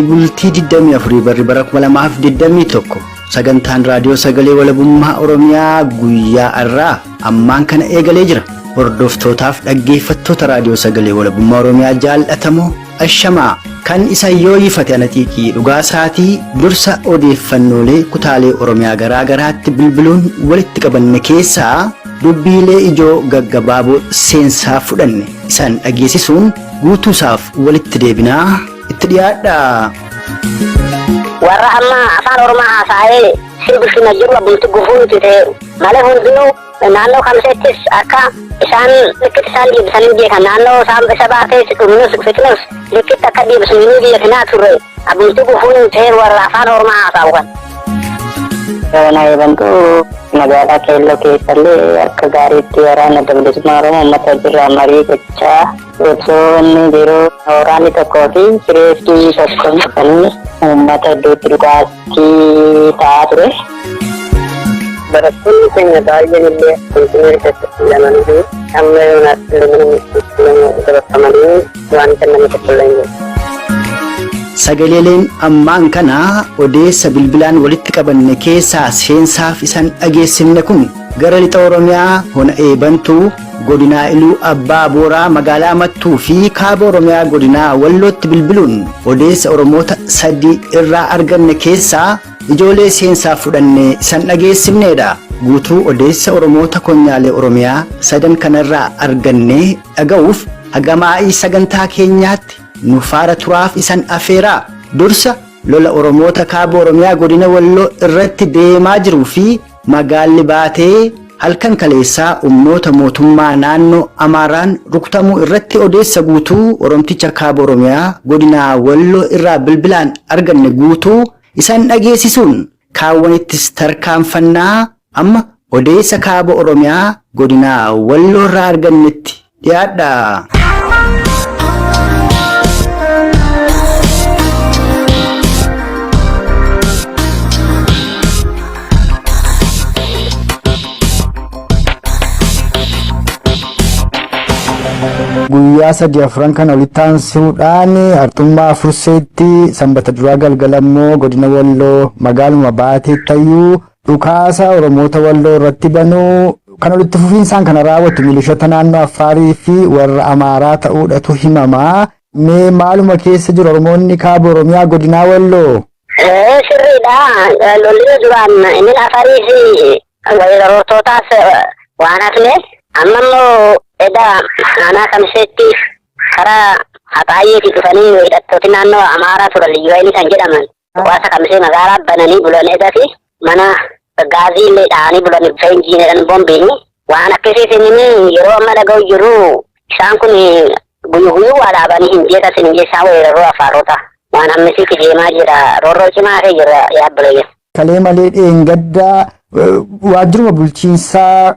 Bultii 24 barri bara 2021 sagantaan raadiyoo sagalee walabummaa Oromiyaa guyyaa har'aa ammaan kana eegalee jira. Hordoftootaaf dhaggeeffattoota raadiyoo sagalee walabummaa Oromiyaa jaallatamoo ashamaa kan isa yoo yifate ana xiiqii dhugaa isaatii dursa odeeffannoolee kutaalee Oromiyaa garaa garaatti bilbiluun walitti qabanne keessaa dubbiilee ijoo gaggabaaboo seensaa fudhanne isaan dhageessisuun guutuusaaf walitti deebinaa itti dhiyaadha. Warra amma afaan Oromoo haasa'ee sirbisina jiru abbumti gufuu nuti ta'e malee hundinuu naannoo kamseettis akka isaan likkitti isaan deebisanii beekan naannoo isaan isa baatees dhumnus fitnus likkitti akka deebisanii ni beeknaa turre abbumti gufuu nuti ta'e warra afaan Oromoo haasa'u kan. Yoona eebantu magaalaa Keelloo keessallee akka gaariitti waraana bilisummaa Oromoo uummata jirraa marii gochaa osoo inni jiru waraanni tokkoo fi sireeftii tokko dhufanii uummata iddootti dhugaatii ta'aa ture. Barattoonni keenya baay'een illee Finfinnee keessatti hidhamanii fi amma yoonaatti illee mana murtiitti dabarfamanii waan kenname tokko illee hin jiru. Sagaleeleen ammaan kana odeessa bilbilaan walitti qabanne keessaa seensaaf isan dhageessifne kun gara lixa Oromiyaa hona eebantuu godinaa Iluu Abbaa Booraa magaalaa Mattuu fi kaaba Oromiyaa godinaa Wallootti bilbiluun odeessa Oromoota sadii irraa arganne keessaa ijoolee seensaaf fudhanne isan dhageessifneedha. Guutuu odeessa Oromoota konyaalee Oromiyaa sadan kanarraa arganne dhaga'uuf hagamaa'ii sagantaa keenyaatti nu faara turaaf isan afeeraa. Dursa lola Oromoota kaaba Oromiyaa godina Walloo irratti deemaa jiruu fi magaalli baatee halkan kaleessaa humnoota mootummaa naannoo Amaaraan rukutamuu irratti odeessa guutuu Oromticha kaaba Oromiyaa godina Walloo irraa bilbilaan arganne guutuu isan dhageessisuun kaawwanittis tarkaanfannaa amma odeessa kaaba Oromiyaa godina Walloo irraa argannetti dhiyaadha. Guyyaa sadii afuran kan walitti aansuudhaan Arxummaa Furseetti sanbata duraa galgala immoo godina Walloo magaaluma Baateetti iyyuu dhukaasa Oromoota Walloo irratti banuu kan walitti fufiinsaan kana raawwatu milishoota naannoo Affaarii fi warra Amaaraa ta'uudhatu himamaa. Mee maaluma keessa jiru Oromoonni kaaba Oromiyaa godinaa Walloo? Sirriidha. Lolli duraan inni Afaarii fi weerartootaas waan hafne amma immoo eda aanaa kamseetti karaa haxaayyeetii dhufanii hidhattooti naannoo Amaaraa turan liyyuu kan jedhaman hawaasa kamsee magaalaa bananii bulan edaa fi mana gaazii illee dha'anii bulan feenjiin bombiini waan akkasiitiin yeroo amma dhaga'u jiru isaan kun guyyu guyyuu waa dhaabanii hin jeeqasin hin jeessaa weeraruu afaarota waan ammisiitti deemaa jira roorroo cimaa ta'e jira yaabbilee. Kalee malee dheengaddaa waajjiruma bulchiinsaa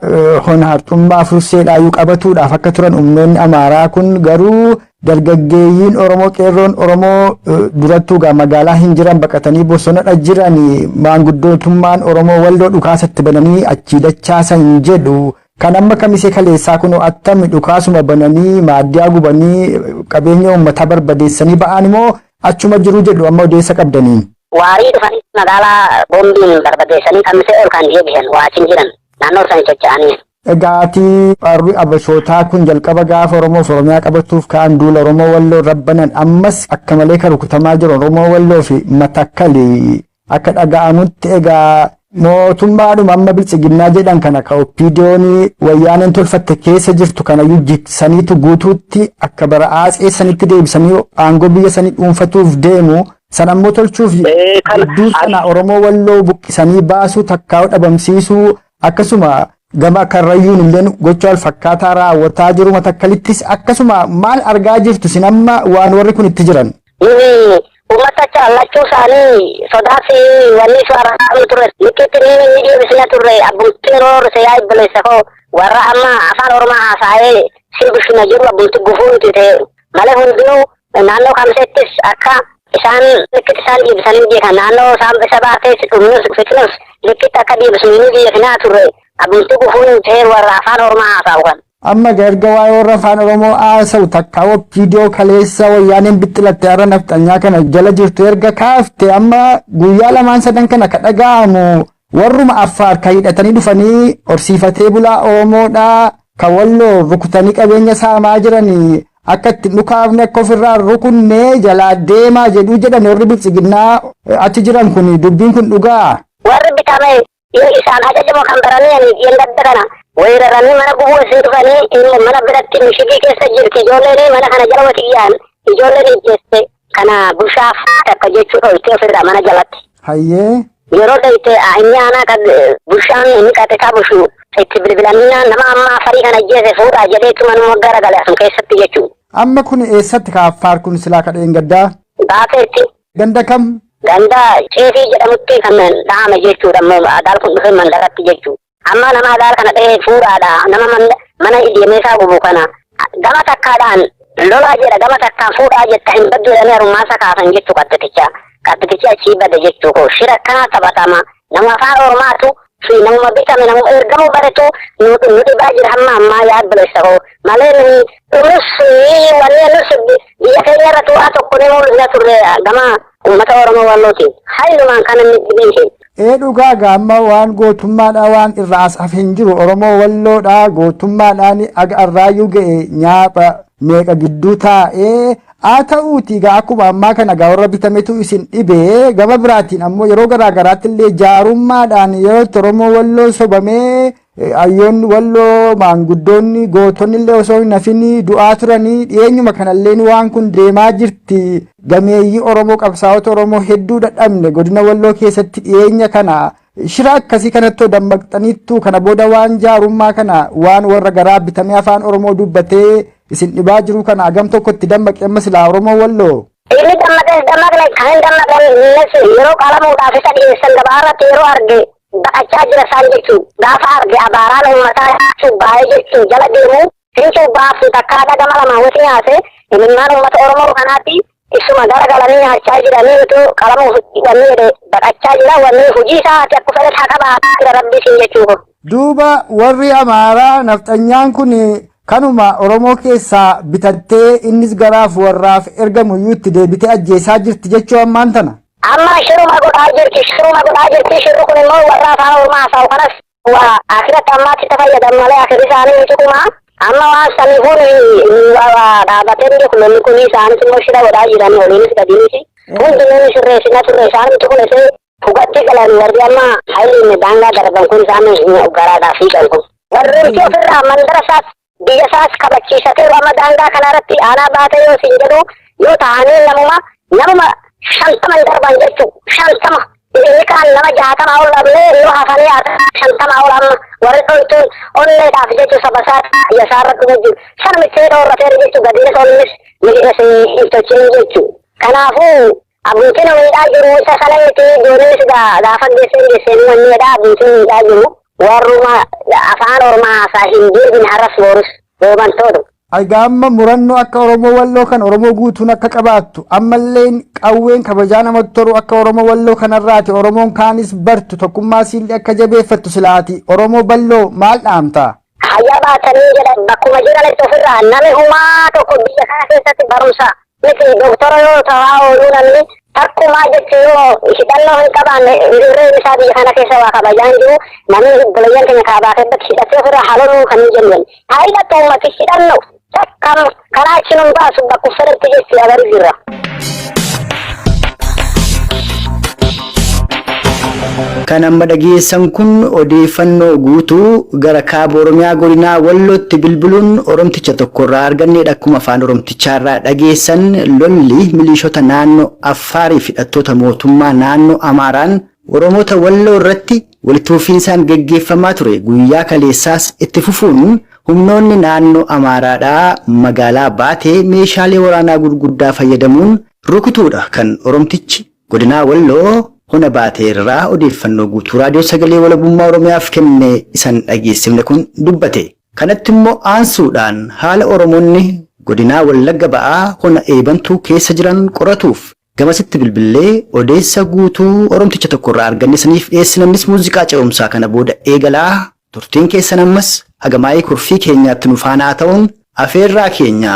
hona Harxummaa Furseedhaayyuu qabatuudhaaf akka turan humnoonni Amaaraa kun garuu dargaggeeyyiin Oromoo qeerroon Oromoo durattuu gaa magaalaa hin jiran baqatanii bosonadha jiran maanguddootummaan Oromoo Walloo dhukaasatti bananii achii dachaasan jedhu. Kan amma kamisee kaleessaa kun attami dhukaasuma bananii maaddiyaa gubanii qabeenya uummataa barbadeessanii ba'an immoo achuma jiru jedhu amma odeessa qabdaniin. Waarii dhufanii magaalaa boombiin barbadeessanii kamisee ol kan deebisan waachiin jiran naannoo isaanii socho'anii. Dhugaatii warri Abashootaa kun jalqaba gaafa Oromoo fi Oromiyaa qabatuuf ka'an duula Oromoo Walloo rabbanan ammas akka malee kan rukutamaa jiru Oromoo Walloo fi Matakkali akka dhaga'amutti egaa mootummaadhuma amma biltsiginnaa jedhan kana ka OPDO'n wayyaaneen tolfatte keessa jirtu kanayyuu jigsaniitu guutuutti akka bara aatsee sanitti deebisanii aangoo biyya sanii dhuunfatuuf deemu. San ammoo tolchuuf gidduu sana Oromoo Walloo buqqisanii baasuu takkaa'u dhabamsiisuu akkasuma gama Karrayyuun illee gocha wal fakkaataa raawwataa jiru Matakkalittis akkasuma maal argaa jirtu sin amma waan warri kun itti jiran. Nuyi uummata lachuu isaanii sodaa fi wanni su ture likkitti ni deebisna turre abbumti roorse yaa ibboleessa koo warra amma afaan Oromoo haasa'ee sirbisina jiru abbumti gufuu nuti ta'e malee hundinuu naannoo kamseettis akka isaan likkitti isaan deebisanii beekan naannoo isaan isa baatees dhumnus fitnus likkitti akka deebisanii ni beeknaa turre abbumti gufuu nuti ta'e warra afaan Oromoo haasa'u kan. Amma erga waa'ee warra afaan Oromoo haasa'u takka OPDO kaleessa wayyaaneen bixxilatte har'a nafxanyaa kana jala jirtu erga kaafte, amma guyyaa lamaan sadan kana ka dhaga'amu warruma Affaar ka hidhatanii dhufanii horsiifatee bulaa Oromoodhaa ka Walloo rukutanii qabeenya saamaa jiranii, akka itti dhukaafne, akka ofirraa rukunne jalaa deemaa jedhuu jedhan warri biltsiginnaa achi jiran kun. Dubbiin kun dhugaa? Warri bitame yoo isaan ajajamu kan baranii gadda kana weeraranii mana gubuu isin dhufanii inni mana biratti mishigii keessa jirti, ijoolleen mana kana jala watiyyaan ijoolleen ijjeesse kana bushaaf takka jechuu dhoytee ofirraa mana jalatti. Yeroo dhoyte inni aanaa kan bushaan inni qaxxisaa bushu itti bilbilanii nama amma afarii kana ajjeese fuudhaa jedheetu manuma garagale asum keessatti jechuudha. Amma kun eessatti ka Affaar kun silaa kadheen gaddaa? Baateetti. Ganda kam? Ganda Ceefii jedhamutti kan dhahame jechuudha, ammoo adaal kun dhufe mandaratti jechuudha. Amma nama adaal kana dhahee fuudhaadha, nama mana deemee isaa gubu kana gama takkaadhaan lolaa jedha, gama takkaan fuudhaa jetta, hin baddu jedhanii harummaasa kaasan jechuu qaxxiticha. Qaxxitichi achii bade jechuu koo. Shira akkanaa taphatama. Nama afaan Oromaatu fi namuma bitame, namuma ergamuu baretu nu dhibaa jira hamma ammaa, yaa obboleessa koo. Malee nuyi nus wanni nus biyya keenya irratti waa tokko ni mul'isa turre gama uummata Oromoo Wallootiin. Haylumaan kana inni dhibeen. Ee, dhugaa gaamma waan gootummaadha waan irraa as hafe hin jiru. Oromoo Walloodha gootummaadhaan aga arraayyuu ga'e, nyaapha meeqa gidduu taa'ee. Haa ta'uuti gaa, akkuma ammaa kana gaa warra bitametu isin dhibee, gama biraatiin ammoo yeroo garaa garaatti illee jaarummaadhaan yeroo itti Oromoo Walloo sobamee hayyoonni Walloo, maanguddoonni, gootonni illee osoo hin hafin du'aa turanii. Dhiyeenyuma kanallee waan kun deemaa jirti. Gameeyyii Oromoo, qabsaa'ota Oromoo hedduu dadhabne godina Walloo keessatti dhiyeenya kana. Shira akkasii kanatti dammaqxaniittu, kana booda waan jaarummaa kana, waan warra garaa bitamee afaan Oromoo dubbatee isin dhibaa jiru kana hagam tokko itti dammaqe amma silaa Oromoo Walloo? Inni dammaqes dammaqne, kan hin dammaqnes, yeroo qalamuudhaaf isa dhiyeessan gabaa irratti yeroo arge baqachaa jira isaan jechuun. Gaafa arge abaaraan uummataa cubbaa'ee jechuun jala deemu hin cubbaafu takkaadha, gama lamaan wasi nyaate imimmaan uummata Oromoo kanaatti isuma garagalanii nyaachaa jiranii utuu qalamuuf wanni jedhe baqachaa jira. Wanni hojii isaati akka fedhe haa qabaa jira rabbi siin jechuu. Duuba warri Amaaraa nafxanyaan kun kanuma Oromoo keessaa bitattee innis garaaf warraaf ergamu iyyuu itti deebitee ajjeesaa jirti jechuu ammaan tana. Amma shiruma godhaa jirti, shiruma godhaa jirti. Shirri kun immoo warra afaan Oromoo haasa'u kanas waa akhiratti ammaatti itti fayyadamu malee akhirri isaanii ni tuquma. Amma waan saniifuu dhaabatee beeku lolli kun, isaanis immoo shira godhaa jiran, oliinis gadiinis. Hundinuu ni sirreessina turre, isaan kun isee hugatti galan. Warri amma hayliin daangaa darban kun isaan garaadhaa fiigan kun. Warreen ofirraa mandara isaas biyya isaas kabachiisateeru amma daangaa kanarratti aanaa baatee yoo siin jedhu yoo ta'anii namuma 50 hin darban jechuu, 50. Inni kaan nama 60 ol dhabnee yoo hafanii 50 ol. Amma warri dhoytuun onneedhaaf jechuu saba isaa biyya isaa irratti jiru sana mittee dhoorrateera jechuu, gadiinis oliinis hin tochiin jechuu. Kanaafuu abbootiin miidhaa jiru isa sana miti, ijoolleen gaafa geesseen geesseen wanniidha. Abbootiin miidhaa jiru warruma afaan Oromoo haasaa hin deebine har'as boorus goobantoodha. Egaa amma murannoo akka Oromoo Walloo kan Oromoo guutuun akka qabaattu, ammallee qawween kabajaa namatti toru akka Oromoo Walloo kanarraati Oromoon kaanis bartu, tokkummaa siillee akka jabeeffattu silaati Oromoo balloo maal dhaamta? Hayyaa baatanii jedhan bakkuma jiranitti ofirraa namni humaa tokko biyya kana keessatti barumsa miti doktora yoo ta'aa ooluu, namni takkumaa jechuun yoo hidhannoo hin qabaanne irreen isaa biyya kana keessa waa kabajaan jiru. Namni obboleeyyan keenya kaabaa keessatti hidhatee ofirraa haloluu kan hin jenne haa hidhattu uummati hidhannoo takkam karaa achi nun baasu bakka fedhetti jechuu agaru jirra. Kan amma dhageessan kun odeeffannoo guutuu gara kaaba Oromiyaa godinaa Wallootti bilbiluun Oromticha tokkorraa argannedha. Akkuma afaan Oromtichaarraa dhageessan, lolli milishoota naannoo Affaarii fi hidhattoota mootummaa naannoo Amaaraan Oromoota Walloo irratti walitti fufiinsaan geggeeffamaa ture guyyaa kaleessaas itti fufuun humnoonni naannoo Amaaraadhaa magaalaa Baatee meeshaalee waraanaa gurguddaa fayyadamuun rukutuudha kan Oromtichi godinaa Walloo hona Baatee irraa odeeffannoo guutuu raadiyoo Sagalee Walabummaa Oromiyaaf kenne isan dhageessifne kun dubbate. Kanatti immoo aansuudhaan haala Oromoonni godinaa Wallagga Ba'aa hona Eebantuu keessa jiran qoratuuf gamasitti bilbillee odeessa guutuu Oromticha tokkorraa arganne saniif dhiyeessinannis muuziqaa ce'umsaa kana booda eegalaa. Turtiin keessan ammas Haga maayii kurfii keenyaatti nu faanaa ta'uun afeerraa keenya.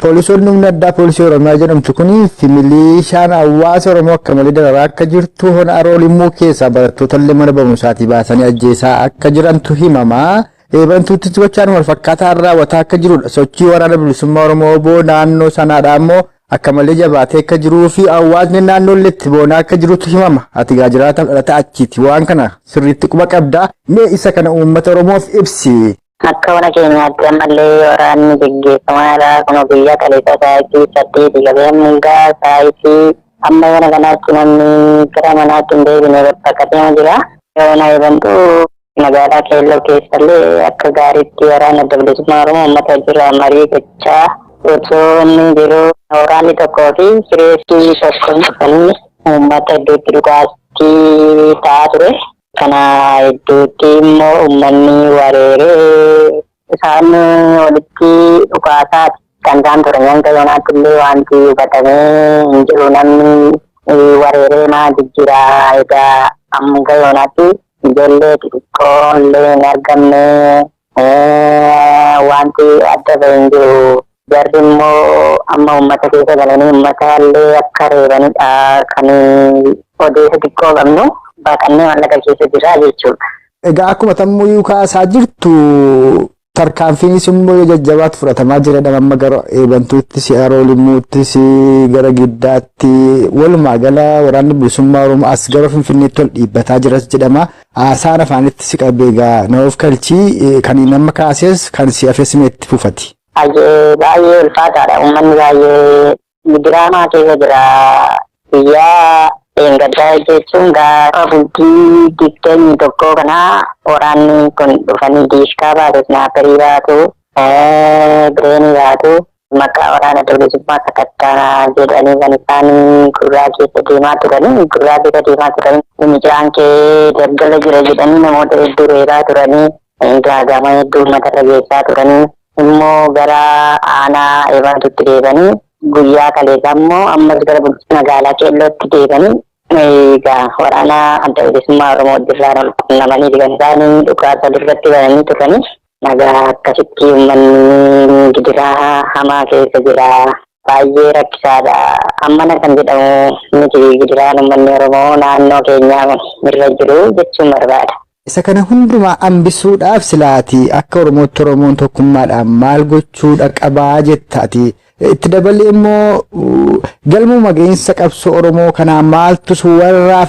Poolisoonni humna addaa poolisii Oromiyaa jedhamtu kun fi milishaan hawaasa Oromoo akka malee dararaa akka jirtu hona Aroo Limmuu keessaa barattoota illee mana barumsaatii baasanii ajjeesaa akka jirantu himama. Eebantuuttis gochaan wal fakkaataan raawwataa akka jirudha. Sochii waraana bilisummaa Oromoo oboo naannoo sanaadhaa immoo akka malee jabaatee akka jiruu fi hawaasni naannoo illee itti boonaa akka jirutu himama. Ati gaa jiraata dhalata achiiti waan kana sirriitti quba qabda. Mee isa kana uummata Oromoof ibsi. Akka ona keenyaatti ammallee waraanni geggeeffamaa jira. Kun guyyaa kaleessa sa'aatii 8 qabee hanga sa'aatii amma yoona kanaatti namni gara manaatti hin deebine babbaqatee jira. Yoona eebantu magaalaa Keelloo keessallee akka gaariitti waraana Adda Bilisummaa Oromoo uummata jira marii gochaa osoo inni jiru waraanni tokkoo fi sireessii tokko dhufanii uummata iddootti dhugaatti ta'aa ture. Kana hedduutti immoo uummanni wareeree isaan walitti dhukaasaa kan isaan turan hanga yoonaatti illee wanti hubatamee hin jiru namni wareeree maa jijjiira egaa hanga yoonaatti ijoollee xixiqqoo illee hin argamne wanti adda ba'e hin jiru. Jarri immoo amma uummata keessa galanii uummata illee akka reebanidha kan odeessa xiqqoo qabnu baqannee maallaqa keessa jira jechuudha. Egaa akkuma tammuyyuu kaasaa jirtu tarkaanfiinis immoo jajjabaatu fudhatamaa jira amma gara Eebantuuttis Haroo Limmuuttis gara Giddaatti walumaa gala waraanni bilisummaa Oromoo as gara Finfinneetti ol dhiibbataa jiras jedhama. Haasaan afaanitti si qabee egaa na of kalchii kan nama kaases kan si hafes itti fufati. Baay'ee baay'ee ulfaataadha. Uummanni baay'ee diraamaa keessa jira. Guyyaa dheengaddaa jechuun gaafa bultii 21 kana waraanni kun dhufanii diishkaa baatu, isnaaperii baatu, bireenii baatu, maqaa waraana bilisummaa sakattaanaa jedhanii kan isaan gurraa keessa deemaa turanii, gurraa keessa deemaa turanii, mucaan kee daggala jira jedhanii namoota hedduu reebaa turanii, gaagama hedduu uummata irra geessaa turanii, immoo gara aanaa Eebantutti deebanii guyyaa kaleessaa immoo ammas gara magaalaa Keellootti deebanii egaa waraana adda bilisummaa Oromoo dirraan ol qunnamanii kan isaanii dhukaasa irratti bananii turanii nagaa akkasitti uummanni gidiraa hamaa keessa jira. Baay'ee rakkisaadha. Ammana kan jedhamu miti gidiraan uummanni Oromoo naannoo keenyaa irra jiru jechuun barbaada. Isa kana hundumaa hambisuudhaaf silaati akka Oromootti Oromoon tokkummaadhaan maal gochuudha qabaa jettaati. Itti dabalee immoo galmuma ga'insa qabsoo Oromoo kanaa maaltu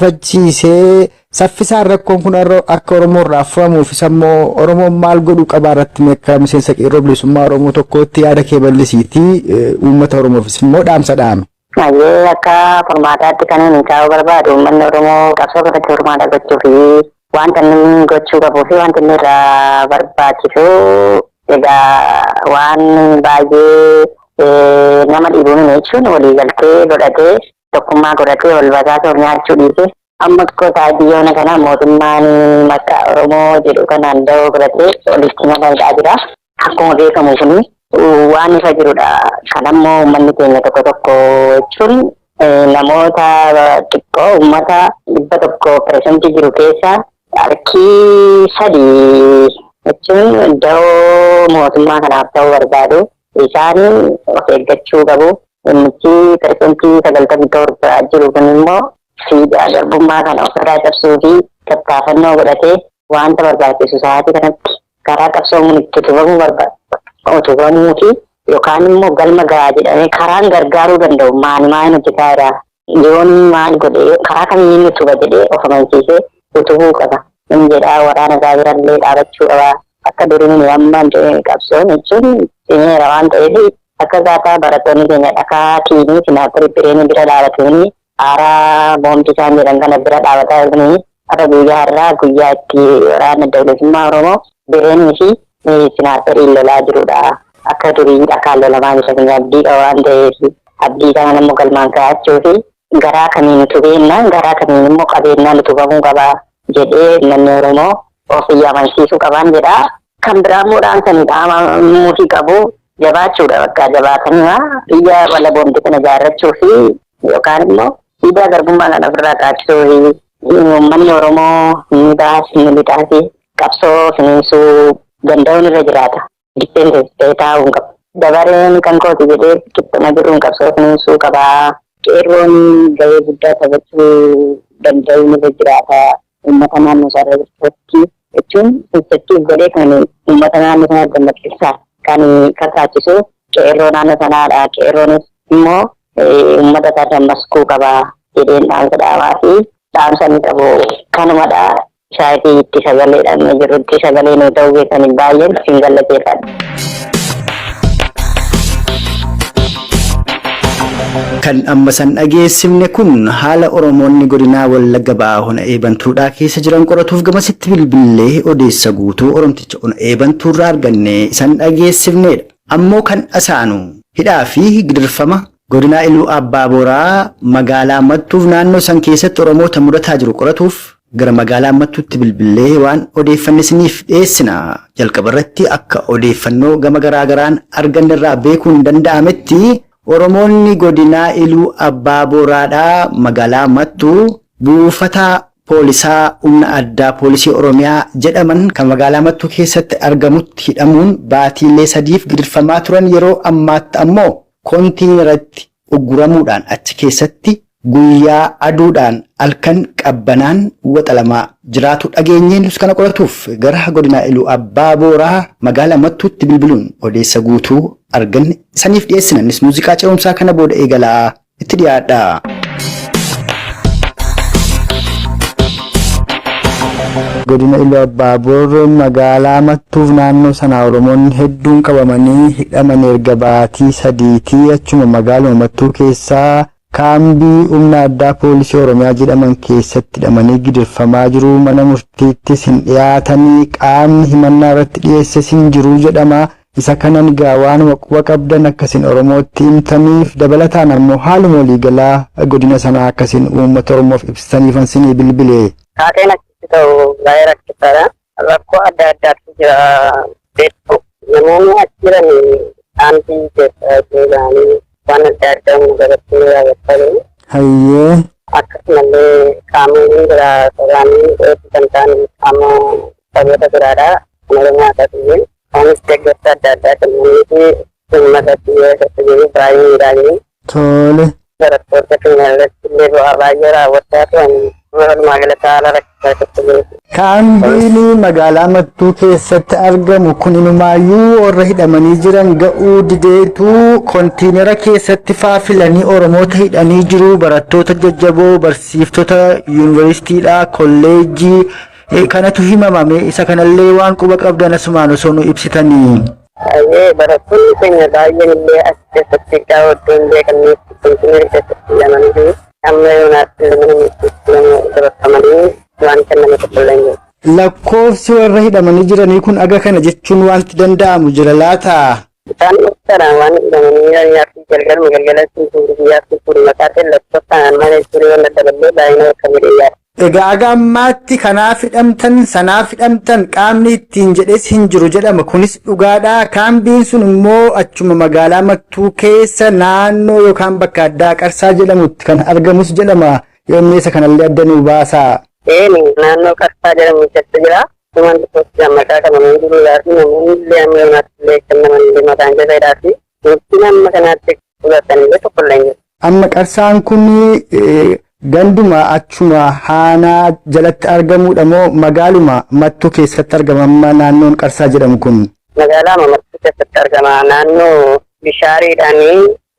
warraafachiisee saffisaan rakkoon kun akka Oromoo irraa furamuuf isa immoo Oromoon maal godhuu qabaa irratti akka miseensa qeerroo bilisummaa Oromoo tokkootti yaada kee bal'isiitii uummata Oromoofis immoo dhaamsa dhaame. Baay'ee akka furmaataatti kan inni kaa'uu barbaadu uummanni Oromoo qabsoo kanatti furmaata gochuu fi wanta inni gochuu qabuu fi wanta inni irraa barbaachisu egaa waan baay'ee nama dhibuun jechuun waliigaltee godhatee tokkummaa godhatee wal basaasuuf nyaachuu dhiise amma sa'aatii yoona kana mootummaan maqaa Oromoo jedhu kanaan da'oo godhatee walitti nama hidhaa jira. Akkuma beekamu kuni waan ifa jirudha. Kanammoo uummanni keenya tokko tokko jechuun namoota xiqqoo uummata 100% jiru keessa harki 3 jechuun da'oo mootummaa kanaaf ta'uu barbaadu. Isaan of eeggachuu qabu. Inni 97% jiru kun immoo siidaa garbummaa kana ofirraa cabsuu fi tattaafannoo godhatee wanta barbaachisu sa'aatii kanatti karaa qabsoomuun itti utubamuu barbaadu. Utubamuu fi yookaan immoo galma gahaa jedhamee karaan gargaaruu danda'u maani maal hojjetaa jira. Yoon maal godhee karaa kamiin utuba jedhee of amansiisee utubuu qaba. Inni jedhaa waraana isaa birallee dhaabachuu qaba. Akka durii amma qabsoon jechuun cimeera waan ta'eef akka gaafa barattoonni keenya dhakaa tiinii sinaaparii bireenii bira dhaabatanii haaraa boombii isaan jedhan kana bira dhaabataa jiranii akka guyyaa har'aa guyyaa itti waraana bilisummaa Oromoo bireenii fi sinaaparii lolaa jirudha. Akka durii dhakaan lolamaa jira kun abdii qaba waan ta'eef abdii kana immoo galmaan kaa'achuu fi garaa kamiin utubeennaan garaa kamiin immoo qabeennaan utubamuu qaba jedhee namni Oromoo ofii amansiisuu qabaan jedha. Kan biraa immoo dhaamsanii dhaamuufii qabu jabaachuudha bakka jabaatanii biyya walaboomte kana ijaarrachuu fi yookaan immoo siidaa garbummaa kana ofirraa kaachisuu fi Uummanni Oromoo ni baas ni lixaas qabsoo finiinsuu danda'uun irra jiraata. Dippeendent ta'ee taa'uu hin qabu. Dabareen kan kooti jedhee qixxuma jiruun qabsoo finiinsuu qabaa. Qeerroon gahee guddaa taphachuu danda'uun irra jiraata. Uummata naannoo isaa irratti jechuun insettiif godhee kan uummata naannoo sanaa dammaqsiisaa kan kakaachisu qeerroo naannoo sanaadha. Qeerroonis immoo uummata isaa dammaqsuu qaba jedheen dhaamsa dhaabaa fi dhaamsa inni qabu kanumadha. Isaatii itti sagaleedhaan jirutti sagalee nu ta'uu keessanii baay'een isin galateeffadha. Kan amma san dhageessifne kun haala Oromoonni godinaa Wallagga Ba'aa Ona Eebantuudhaa keessa jiran qoratuuf gamasitti bilbillee odeessa guutuu Oromticha Ona Eebantuurraa arganne isan dhageessifnedha. Ammoo kan asaanu hidhaa fi gidirfama godinaa Iluu Abbaa Booraa magaalaa Mattuuf naannoo san keessatti Oromoota mudataa jiru qoratuuf gara magaalaa Mattuutti bilbillee waan odeeffanne isiniif dhiyeessina. Jalqaba irratti akka odeeffannoo gama garaa garaan arganne irraa beekuun danda'ametti Oromoonni godinaa Iluu Abbaa Booraadhaa magaalaa Mattuu buufata poolisaa humna addaa poolisii Oromiyaa jedhaman kan magaalaa Mattuu keessatti argamutti hidhamuun baatiilee sadiif gidirfamaa turan yeroo ammaatti ammoo koontiineratti ugguramuudhaan achi keessatti guyyaa aduudhaan halkan qabbanaan waxalamaa jiraatu dhageenyeen nus kana qoratuuf gara godinaa Iluu Abbaa Booraa magaalaa Mattuutti bilbiluun odeessa guutuu arganne saniif dhiyeessina. Innis muuziqaa ce'umsaa kana booda eegalaa itti dhiyaadha. Godina Iluu Abbaa Boor magaalaa Mattuuf naannoo sanaa Oromoonni hedduun qabamanii hidhaman erga baatii sadiitii achuma magaaluma Mattuu keessaa kaambii humna addaa poolisii Oromiyaa jedhaman keessatti hidhamanii gidirfamaa jiru. Mana murtiittis hin dhiyaatanii qaamni himannaa irratti dhiyeesses hin jiru jedhama. Isa kanan egaa waanuma quba qabdan akkasin Oromootti himtaniif dabalataan ammoo haaluma waliigalaa godina sanaa akkasin uummata Oromoof ibsitaniifan sinii bilbile. Taateen achitti ta'u baay'ee rakkisaadha. Rakkoo adda addaatu jira beektu. Namoonni achi jiran dhaantii keessa jiranii waan adda addaa nu irratti raawwachaa jiru. Hayyee. Akkasumallee qaamoleen biraa soraanii dheedhii kan ta'an qaama saboota biraadha. Kan Oromiyaa ta'e isaanis deeggarsa adda addaa kennanii fi uummata biyya keessa jiru baay'ee miidhaa jiru. Tole. Barattoota keenya irratti illee bu'aa baay'ee raawwachaa turan walumaa galatti haala rakkisaa keessa jiru. Kaambiin magaalaa Mattuu keessatti argamu kun inumaayyuu warra hidhamanii jiran ga'uu dideetu kontiinera keessatti faafilanii Oromoota hidhanii jiru. Barattoota jajjaboo, barsiiftota yuunivarsiitiidhaa, kolleejjii kanatu himamame. Isa kanallee waan quba qabdan asumaan osoo nu ibsitanii. Baay'ee barattoonni keenya baay'een illee as keessatti gaafa iddoo hin beekamnetti kontiinera keessatti hidhamanii jiru. Amma yoonaatti mana murtiitti dabarfamanii waan kenname tokko illee hin jiru. Lakkoofsi warra hidhamanii jiranii kun aga kana jechuun wanti danda'amu jira laata? Isaan dhoksaadhaan waan hidhamanii jiranii fi galgaluma galgalatti guyyaa fi maqaa ta'e lakkoofsaan mana jechuun waan daddaballee baay'ina bakka godhee yaada. Egaa aga ammaatti kanaaf hidhamtan sanaaf hidhamtan qaamni ittiin jedhes hin jiru jedhama. Kunis dhugaadha. Kaambiin sun immoo achuma magaalaa Mattuu keessa naannoo yookaan bakka addaa Qarsaa jedhamutti kan argamus jedhama. Yommuu isa kanallee adda nuu baasaa. Eeni naannoo Qarsaa jedhamu keessa jira. Dhumaan tokkotti maqaa qabamanii jiruudhaa fi namoonni illee amma yoonaatti illee kennaman illee maqaan jabeedhaa fi murtiin amma kanaatti fudhatan illee tokko illee hin jiru. Amma Qarsaan kun ganduma achuma haanaa jalatti argamudha moo magaaluma Mattuu keessatti argama amma naannoon Qarsaa jedhamu kun? Magaalaa Mattuu keessatti argama. Naannoo bishaariidhaan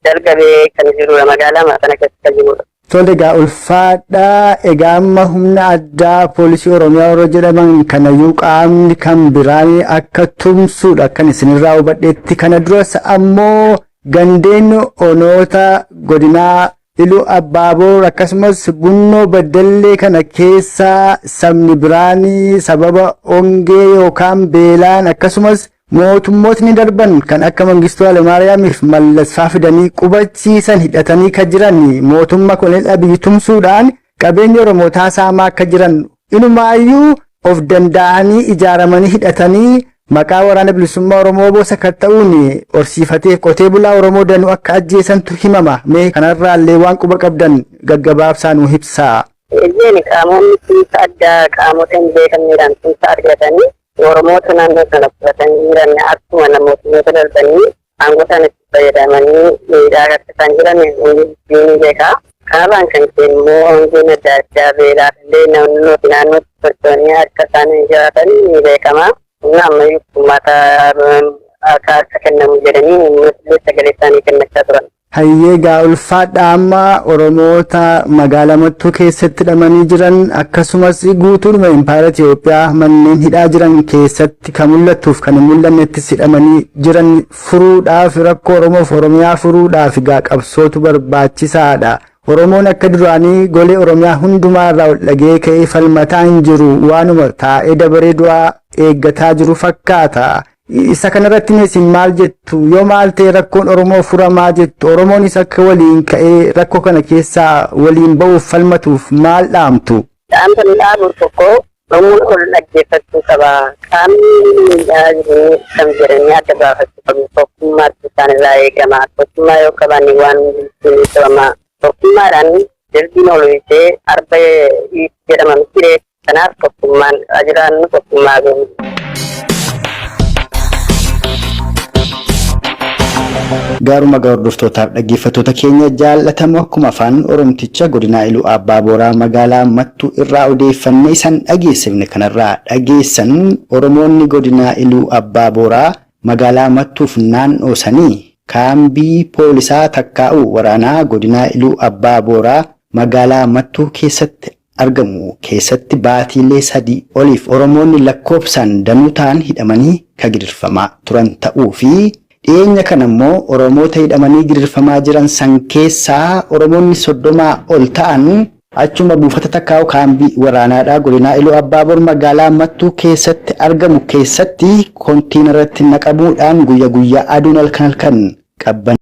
dalgabee kan jirudha. Magaalaa sana keessa kan jirudha. Tole egaa ulfaadhaa. Egaa amma humna addaa poolisii Oromiyaa warra jedhaman kanayyuu qaamni kan biraan akka tumsuudha kan isinirraa hubadheetti. Kana duras ammoo gandeen onoota godinaa Iluu Abbaaboor akkasumas Bunnoo Baddallee kana keessaa sabni biraan sababa ongee yookaan beelaan akkasumas mootummootni darban kan akka Mangistuu Hayilemaariyaamiif Mallas faa fidanii qubachiisan hidhatanii kan jiran mootummaa Koloneel Abiyyi tumsuudhaan qabeenya Oromootaa saamaa akka jiran inumaayyuu of danda'anii ijaaramanii hidhatanii maqaa waraana bilisummaa Oromoo bosa kan ta'uun horsiifatee qotee bulaa Oromoo danuu akka ajjeesantu himama. Mee kanarraallee waan quba qabdan gaggabaabsaa nu ibsaa. Eeyyeen, qaamonni tumsa addaa qaamota hin beekamneedhaan tumsa argatanii Oromoota naannoo sana qubatanii jiran akkuma namoota darbanii aangoo isaanitti fayyadamanii miidhaa akka isaan jiran hundi ni beeka. Kanarraan kan ka'e immoo hongeen adda addaa, beelaa illee naannoo fi naannootti socho'anii akka isaan jiraatan ni beekama. Humna ammayyuu uummata akka kennamu jedhanii uummatni sagalee isaanii kennachaa turan. Hayyee, gaa ulfaadha. Amma Oromoota magaalaa Mattuu keessatti hidhamanii jiran, akkasumas guutuudhuma impaayera Itoophiyaa manneen hidhaa jiran keessatti kan mul'attuuf kan hin mul'annettis hidhamanii jiran furuudhaaf, rakkoo Oromoof Oromiyaa furuudhaaf gaa qabsootu barbaachisaadha. Oromoon akka duraanii golee Oromiyaa hundumaa irraa ol dhagee ka'ee falmataa hin jiru, waanuma taa'ee dabaree du'aa eeggataa jiru fakkaata. Isa kanarratti isin maal jettu? Yoo maal ta'e rakkoon Oromoo furamaa jettu? Oromoonis akka waliin ka'ee rakkoo kana keessaa waliin ba'uuf falmatuuf maal dhaamtu? Dhaamsa nu dhaabu tokko, Oromoon ol dhaggeeffachuu qaba. Qaamni miidhaa jiru kan jedhanii adda baafachuu qabu. Tokkummaatti isaan irraa eegama. Tokkummaa yoo qabaanne waan ni qabama. Tokkummaadhaan darbiin ol hiisee arba jedhama miti. Kanaaf tokkummaan jiraannu, tokkummaa goonu. Gaaruma gaa, hordoftootaaf dhaggeeffattoota keenya jaallatamoo, akkuma afaan Oromticha godina Iluu Abbaa Booraa magaalaa Mattuu irraa odeeffannee isaan dhageessifne kanarraa dhageessan, Oromoonni godina Iluu Abbaa Booraa magaalaa Mattuuf naannoo sanii kaambii poolisaa takkaa'u waraanaa godina Iluu Abbaa Booraa magaalaa Mattuu keessatti argamu keessatti baatiilee 3 oliif Oromoonni lakkoofsaan danuu ta'an hidhamanii ka gidirfamaa turan ta'uu fi dhiyeenya kana immoo Oromoota hidhamanii gidirfamaa jiran san keessaa Oromoonni 30 ol ta'an achuma buufata takkaa'u kaambii waraanaadhaa godinaa Iluu Abbaaboor magaalaa Mattuu keessatti argamu keessatti kontiinaratti naqamuudhaan guyya guyyaa, aduun halkan halkan qabban.